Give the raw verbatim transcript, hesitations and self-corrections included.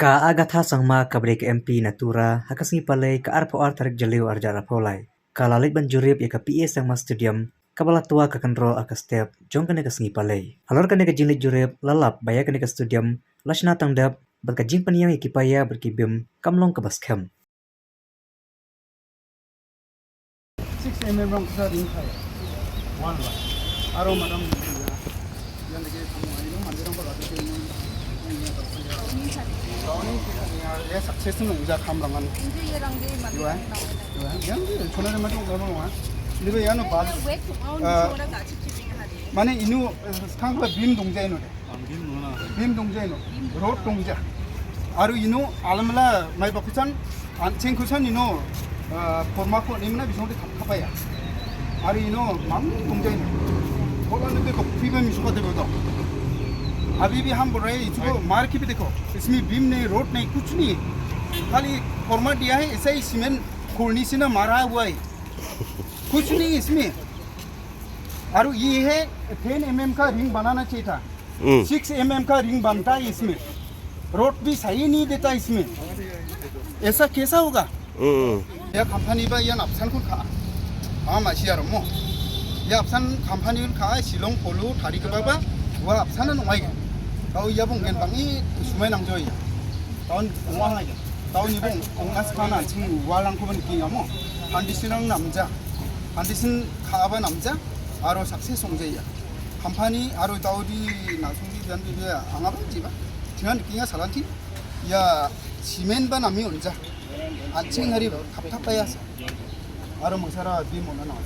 Ka agatha sangma ka brek M P Natura, ha ka sngi palai ka arphew ar tarik Jylliew arja arphew lai. Ka lalit ban jurip ïa ka P A Sangma Stadium, kaba la tua ka kynroh ha ka step, jong kane ka sngi palai. Halor kane ka jingleit jurip, la lap ba ïa kane ka stadium, la shna tang dep, bad ka jingpynïeng ïa ki paia bad ki bim, kam long kaba skhem. Six M M rong kisa ring kaya. One one. Aro madam, yang lagi kamu ini mandai rong kalau ada yang ini ya success nung uja kam rangan. Dua, dua. Yang di chona de mati uga bang wa. Ini be ya no bal. Ah, mane inu, eh, skang kala bim dong jai no de. Bim dong jai no. Road dong jai. Aru ino alamala mai bakusan, an-, cheng kusan ino, ah, forma ko nimna bisong de kap-, kapaya. Aru ino mang dong jai no. Kola ne ko piba misuka de bodo. अभी भी हम बोल रहे हैं, इसको मार के भी देखो, इसमें बीम नहीं, रोड नहीं, कुछ नहीं है। खाली फॉर्मा दिया है, ऐसा ही सीमेंट खोलनी से ना मारा हुआ है, कुछ नहीं इसमें। और ये है टेन एमएम का रिंग बनाना चाहिए था। Hmm. सिक्स एमएम का रिंग बनता है इसमें, रोड भी सही नहीं देता इसमें, ऐसा कैसा होगा? Hmm. Ia company ba ian apsan ko ka. Ama siar mo. Ia apsan company ka Shillong polo tari ke baba. Ua apsan an oi. Kau ia bung gen bangi sumai nang joi. Taun ong lai. Taun ni bung ong as kana ching walang ko ban ki amo. Condition ang namja. Condition ka ba namja. Aro success ong jai ia. Company aro taudi na sungdi jan di dia angaba jiba. Tingan kinga salanti. Ia cement ba nami onja. Anching hari thap thap ya. Aro mangsara di mona na.